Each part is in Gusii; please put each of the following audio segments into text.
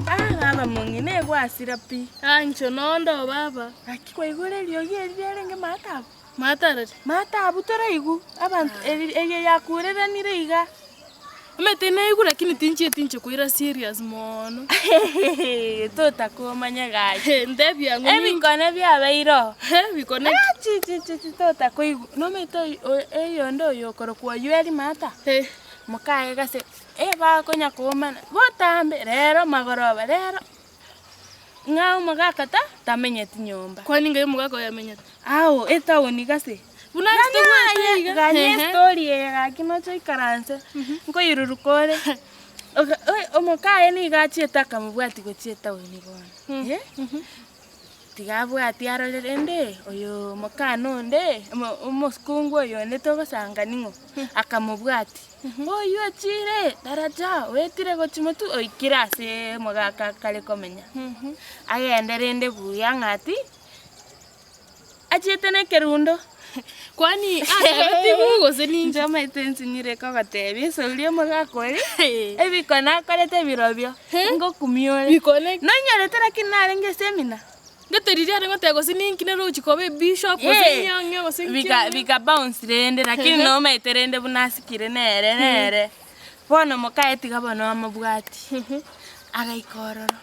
Ah baba mong'ina egwasira pi. Ah inche nonde oo baba. Gaki kwaigure eriogi eri riarenge maate abwo? Maate arari? Maate abwo toraigwe abanto eri eye yakureranire iga. Omanyete naigure lakini tinchieti inche koira serious mono. Totakomanya gaki. Ntebia ang'o ninki? Ebikone biabeire oo. Ebikone ki? Chi chi chi chi totakoigwa. Nomanyete oyo oyo eyonde oyo okorokwa oyio Maata? Mokaye gase ebakonya koomana botambe rero magoroba rero. Ng'a omogaka ta tamenyeti nyomba. Kwani ng'ai omogaka oyo amenyete? Ao etaoni gase. Buna inche togwete iga. Ganya estori eye gaki noche oikaranse, nkoiruruka ore. Oga oi omokaye nigo achiete akamobwatia gochia etaoni bono, eh. Tiga abwatie arore rende, oyo omokana onde, omo- omokungu oyo onde togosanga ning'o, akamobwatia. Oyio ochire daraja, oetire gochia motwe, oikire aseee omogaka akare komenya. Agende rende buya ng'a ati, achiete na ekerundo. Kwani atebetigwe gose ninki? Inche omanyete nsinyire kogotebia esauri omogaka oria, ebikone akorete birobio, ngokumia ore. Bikone ki? Nonyorete lakini narenge esemina. Ngete riria arenge goteba gose ninki nere ogochia koba ebishop gose Eh, ng'o ng'o gose nki bika ng'o. bika bounce rende lakini nomanyete rende buna asikire nere nere. Bono mokaye tiga bono amobwati, agaika ororo.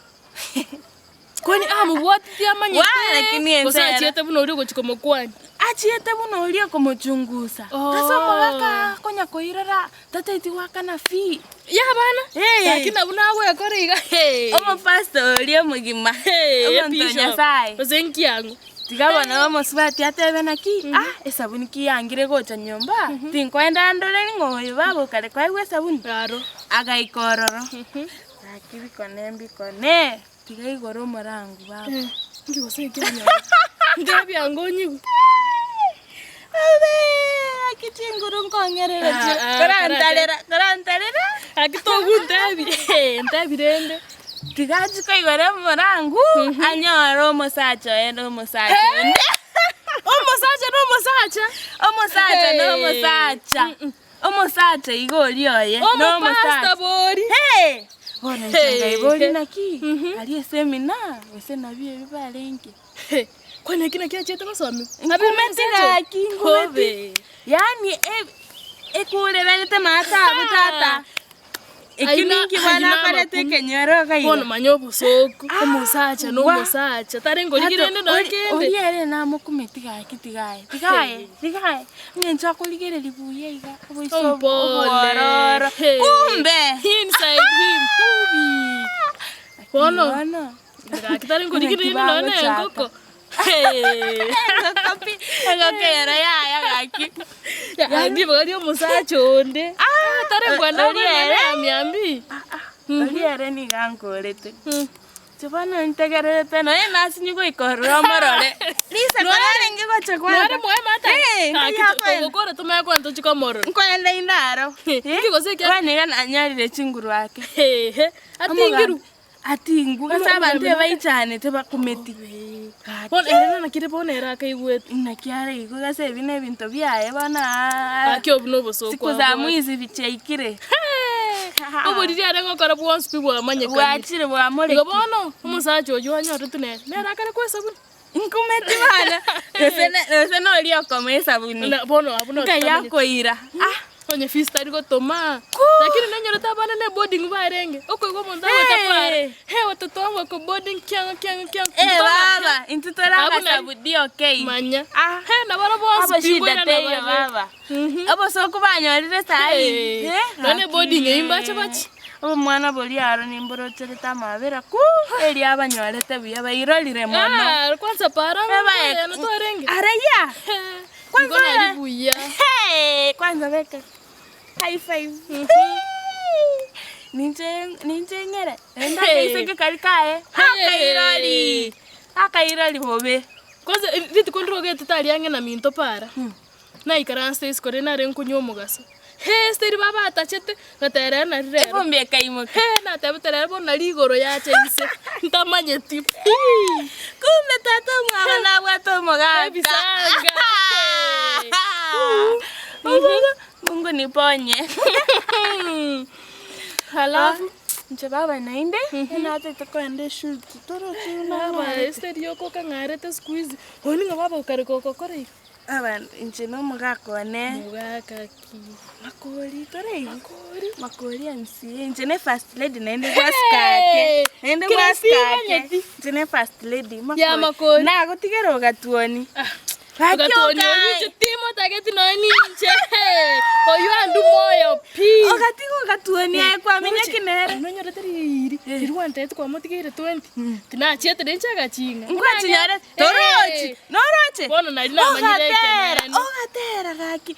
Kwani amobwatitie amanyete Waa, lakini ense gose ere. achiete buna oria ogochia komokwania? Achiete buna oria okomochungusa, Oh. ase omogaka akonya koirora tataeti goakana fee. Ya abana, Eh. lakini nabwo nagwekora iga hee. Omopastor oria omogima, Hee, omonto o ebishop. Nyasaye. Gose nkiang'o. Tiga bono omosubati atebe naki, ah, esabuni ki yangire gocha nyomba, tinkoenda ndore ng'a oyo baba okare koegwa esabuni. Aro. Agaika ororo, gaki bikone mbikone. Tiga igoro omorangu baba. Inki gose ekianyora? Ntebia ango onyigwe. Abe, aki chinguru nkong'erera chi. Ah, ah, Korantarera, korantarera. Aki toguntebi, ntebi rende. Tiga achie koigora omorangu, anyore omosacha oye na omosacha onde. Omosacha na omosacha. Omosacha na omosacha. Omosacha iga oria oye, na Omopastor omosacha. bori. Hey! Bono inche Hey. nkaibori naki, aria esemina, gose nabio ebi barenge. Hey, Kwani eki naki achiete gosomiwa? Nkumeti gaki, nkumeti. Kobe. Yaani e- ekureranete maate abwo tata. Eki Aina- ninki bono aina akorete amakumi. ekenyoro iga iga. Bono manya obosoku, Ah, omosacha na wa. omosacha, tari ngorigi Tato, rende nonya ori- kende. oria ere namokumeti gaki tigaye, tigaye, tigaye, ng'a inche akorigereria buya iga, oboiso obo- Ompole. obwororo, Hey. kumbe! Inside him, kubi. Bono, Bono. gaki tari ngorigi Naki rende nonya na bagochaka. engoko. Hey. Engoko pi, engoko ero yaya gaki. Yaani ribaga ria omosacha onde. Ah, tari nkwana oria ere. miambi. Oria ere nigo ankorete. Inche bono ntegererete nonya nasinye goika ororo omorore. Risa Noare- narenge gocha Noare kwanza. mwaye mata. Eh, Gaki ngiya kwenda. togokora tomanye kwenda tochie komorora. Nkoenda inde aro. Inki gose ekia- Bono iga nanyorire chinguru ake. Ehe, atingirwe. Atingwe ase abanto ebaichanete bakumeti. Bono ere naki ere bono ere akaigwete. Naki are igo ase ebi na ebinto biaye bono aa. Gaki obwo nobosoku Siku za mwizi chiaikire. Oboriri are gokora bwonsi pi bwamanyekanire. Bwachire bwamorekire. Igo bono, omosacha oyio anyoretwe nere, nere akare kwesabuni. Nkumeti bono, gose ne gose noria okomoa esabuni. Na bono abwo nabo Nkai totamanyeti. akoira, ah. Onye fees tari gotoma, lakini nonyorete abana ne boarding barenge, okoigwa omonto agocha kware, Hey. he watoto wangu wako boarding kiang'o kiang'o kiang'o, Eh intwe tona baba, intwe tore Abwo nari- agasabuni okay. manya, Ah. he nabarabwo bonsi Abo pi shida nkoirana teiyo bare. baba. Obosooku banyorire saii, Hey. eh, Nonye gaki. boarding eyio mbache bachie. Omwana boria aro nimborocherete amabera ku, erio abanyorete buya bairorire mono. Ah, kwanza para Ebae- ng'o twarenge. Araiya! Kwanza Kwanza nari buya. Hey, kwanza beka high five. Ninche ninche ng'ere. Enda Hey. kaiseke kari kaye. Akairori. Akairori bobe. Kwanza eh, rituko ndirogete tari ang'e na minto para. Naikaransa isiko rende nare nkonywa omogaso. Hee, ase teri baba atachete, ngateba rero nari rero. Efumbi ekaimoka. Hee, natebete rero bono nari igoro yacha inse, ntamanyeti pi. Kumbe tata omwabo nabwate omogaka. Ebisanga. Mungu niponye. Halafu Inche baba naende, natete kogenda eshuti, torochi buna baba narwarete. ase rioka okang'arete siku hizi, oyio ning'o baba okare gokokora iga? Aba inche na omogaka one. Mogaka ki? Makori tore iga. Makori. Makori MCA, inche ne first lady naende bwasikake. Naende Kera bwasikake. simanyeti. Inche ne first lady. Ya Makori. Nagotigera ogatuoni. Gaki Ogatuoni oka- oyio inche timotageti nonya ninche. Oyio andu moyo pi. Ogatiga ogatuoni aye kwamenya ki nere. Nonyorete riiri, riria gwantebetie kwamotigeire 20, tinachiete ninche agaching'a. Nkwachinyore torochi noroche Bono nari namanyire ogatera ekeene. ogatera gaki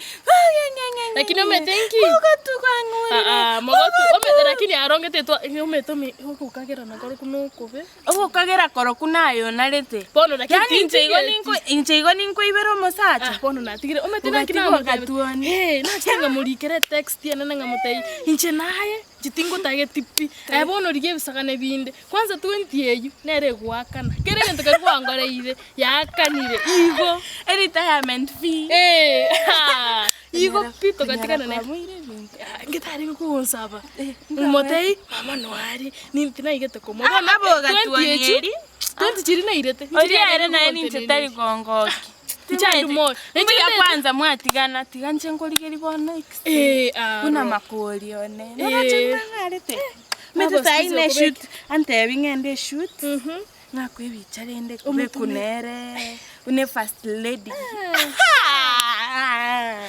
Lakini omanyete nki? mogotu kwang'urire Ah, ah, mogotu omanyete lakini arongete twa omanyete ome ogokagera nakorokwo nokobe. Ogokagera korokwo naye onarete Bono lakini Yaani inche igo tintigeti. ninko inche igo ninkoibera omosacha Ah, bono natigire omanyete naki Ogatiga namotebia ogatuoni. eh, nachete ngamorikera etext enene ngamotebia inche naye inche tingotageti pi, aye bono rigia ebisagane binde. Kwanza 20 eywo nere egoakana, kera egento keria gwangoreire yaakanire igo. Eretirement fee. Eh, igo pi togatigana nere. Kwamoire ebinto. Ah, ngetarenge kogonsaba, Eh, motebie mama noare, ninti naigete komoa. Ah, Bono abo 20 echi, ogatuoni eri. 20 chiria nairete, Oria ere naye ninche tari kongoki. Inche ande moyo. Mbuya kwanza mwatigana, tiga inche nkorigerie bono ex. Eh, aro. Buna makori one. Eh. Noroche ntang'arete. Omanyete Abo sahi siku ne hizi shoot, antebi ng'ende eshoot, Mhm. ng'akwe ebicha rende kobeku nere, buna efirst lady.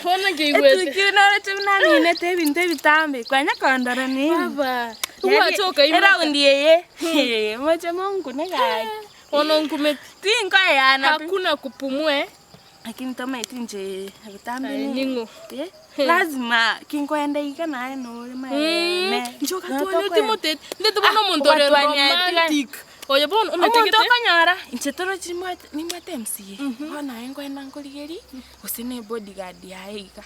Bono nkeigwete. Etukire noroche buna aminete ebinto ebitambe, kwanya kondora nini. Baba, Yaani, gwacha okaimoka. Eraundi eye, moche monkune gaki. Bono nkumeti. Tinkoeyana pi. Hakuna kupumua eh. Lakini tomaeti inche ebitambe Aye, ni- ning'o? Eh, lazima kinkoenda iga naye nore maene. Inche ogatwania otimoteti, ndete bono omonto ore ogatwania tiga- romantic. Oyo bono Omonto ometegete. okonyora, inche torochi nimbwate nimbwate MCA, bono naye nkoenda nkorigerie, gose na ebodyguard yaye iga.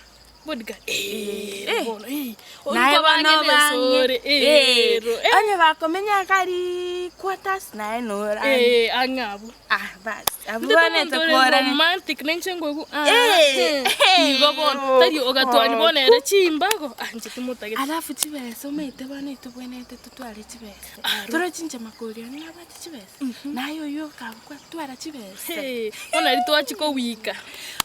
Bodyguard, Eh. eh, bono, eh. Naye Oikwa bono bang'e bang'e, nesore, eh, ero, eh. onye bakomenya kariiii quarters naye nore ang'e. Eh, ang'e abwo. Ah basi, abwo Ndete bono omonto ore etokorane. romantic nainche nkoigwa ah, Eh, eh, igo bono, tari ogatwani bono ere chimbago, ah inche timotageti. Alafu chibesa omanyete bono etobwenerete totware chibesa. Aro. Torochi inche makori one nabwate chibesa, naye oywo okabua twara chibesa. Hee, bono naria twachia kowika.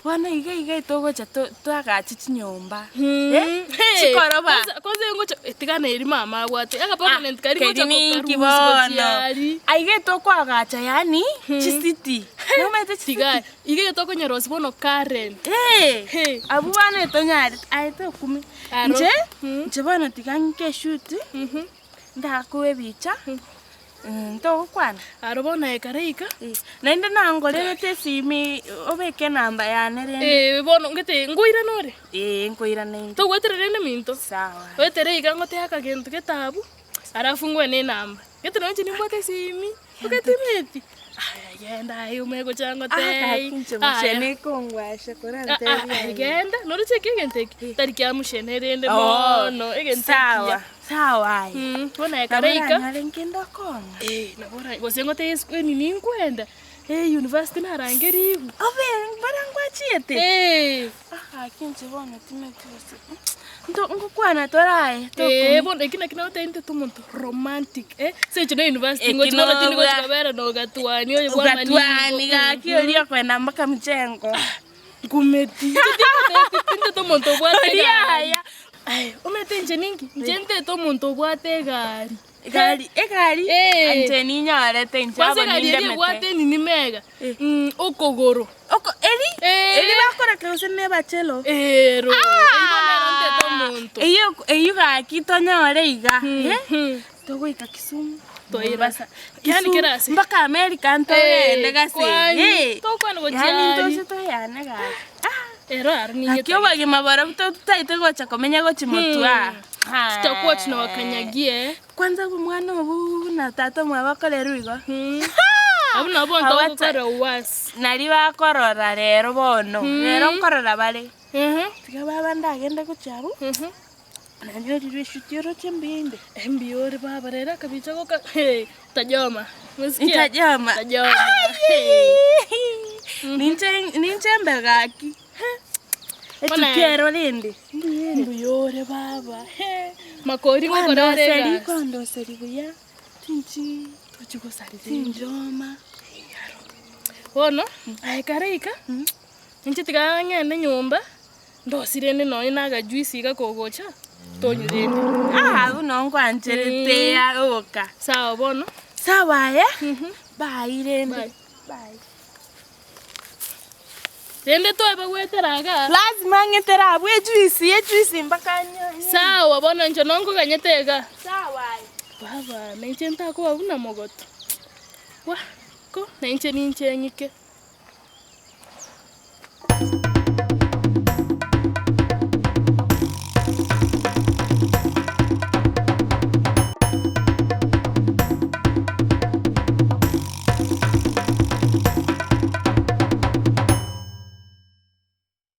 Bono iga iga etogocha to twagache chinyomba, Mm, eh, hee, chikoroba. kwanza kwanza ngocha tiga neri mama abwate, aka permanent kari Keri ngocha ninki kokarusia bono gochia aria. Aiga etokoagacha yaani chisiti, nomanyete chisiti? Tiga iga etokonyerosia bono Karen. Eh, Hee. abwo bono etonyarete aye tokumia. Aro. Inche, Mm. inche bono tiga ng'ike eshuti, ndakoe ebicha, ntogokwana. Aro bono aye kare iga. Naende nangorerete esimi obeke enamba yane rende. Eh, bono ngete nkoirana ore? Ee, nkoirana inde. Togwetera rende minto? Sawa. Oetere iga ngotebi akagento gete abwo, alafu ngwe na enamba. Gete nonye inche nimbwate esimi, ogetimeti, aya genda aye omanye gocha ngotebie. Gaki inche mochene ekongwasha korantebie aye. Genda, noroche ki egento eke, tari kia mochene rende mono, egento Sawa, ekiya. sawa aye. Bono aye Nabo kare iga. oranyore nkende okong'a. Eh, nabo ora gose ngotebie esiko enini nkwenda, eh university narangerigwe. Obe mbora ngwachiete? Eh. Ah gaki inche bono timeti gose nto ngokwana tore aye Eh, tokumia. bono eki naki nagotebia intete omonto romantic eh, ase eng'encho na university Eki ngochi bono tindi gochi nobwa- kobera na ogatwani oyo bwa Ogatwani amaningo. gaki oria okoenda mpaka mjengo. Nkumeti, inche tingotebeti tintete omonto obwate Oria egari. aya. Aye, omanyete inche ninki? Inche ntete omonto obwate egari. Egari, egari, Eh. inche ninyorete inche Kwanza abo egari eria nindemete. ebwate enini mega, Eh. okogoro. Oko eri, Eh. eri bakoreka gose ne ebachelo. Ero, eyio bono ero ntete omonto. Eyio eyio gaki tonyore iga, eh, Mhm. togoika Kisumu, Toira. Mombasa, Yaani Kisumu, kera ase. mpaka America ntogende Eh, gase, kwanyu, eh. tokwana gochia Yaani aria. ntoche toyane gaki. Ah. Ero aro nigo Naki obogima borobwo totaete gocha komenya gochia motwe aa. Tutakuwa tunawakanyagia eh. Kwanza omwana obo buna tata omwabo akorerwa igo. Abwo nabo Abacha- ntogokora worse. Nari bakorora rero bono, rero nkorora bare. Tiga baba ndagende gochia abwo, nanyorire eshuti oroche mbuya inde. Mbuya ore baba rero akabicha goka hee, utajoma, umesikia? Nitajoma. Utajoma. Ninche ninche mbe gaki. Bono Etuki ero rende mbuya ere. Mbuya ore baba, hee, makori ngokora ore Kwandoseri egasi. kwandoseri buya, tinchi Tochi gosarera tinchoma. Bono, aye kare iga, inche tiga ng'ende nyomba, ndosie rende nonye na akajuice iga kogocha, tonywe rende. Ah, buna onkwancherete ya oka. Sawa bono. Sawa aye, bye rende. Bye. Bye. Rende tweba goetera igaa. Lazima ng'etere abwo ejuice, ejuice mpaka nywe. Sawa bono inche nonkoganyete igaa. Sawa aye. Baba, nainche ntakoba buna mogoto, wah, ko nainche ninche ng'ike.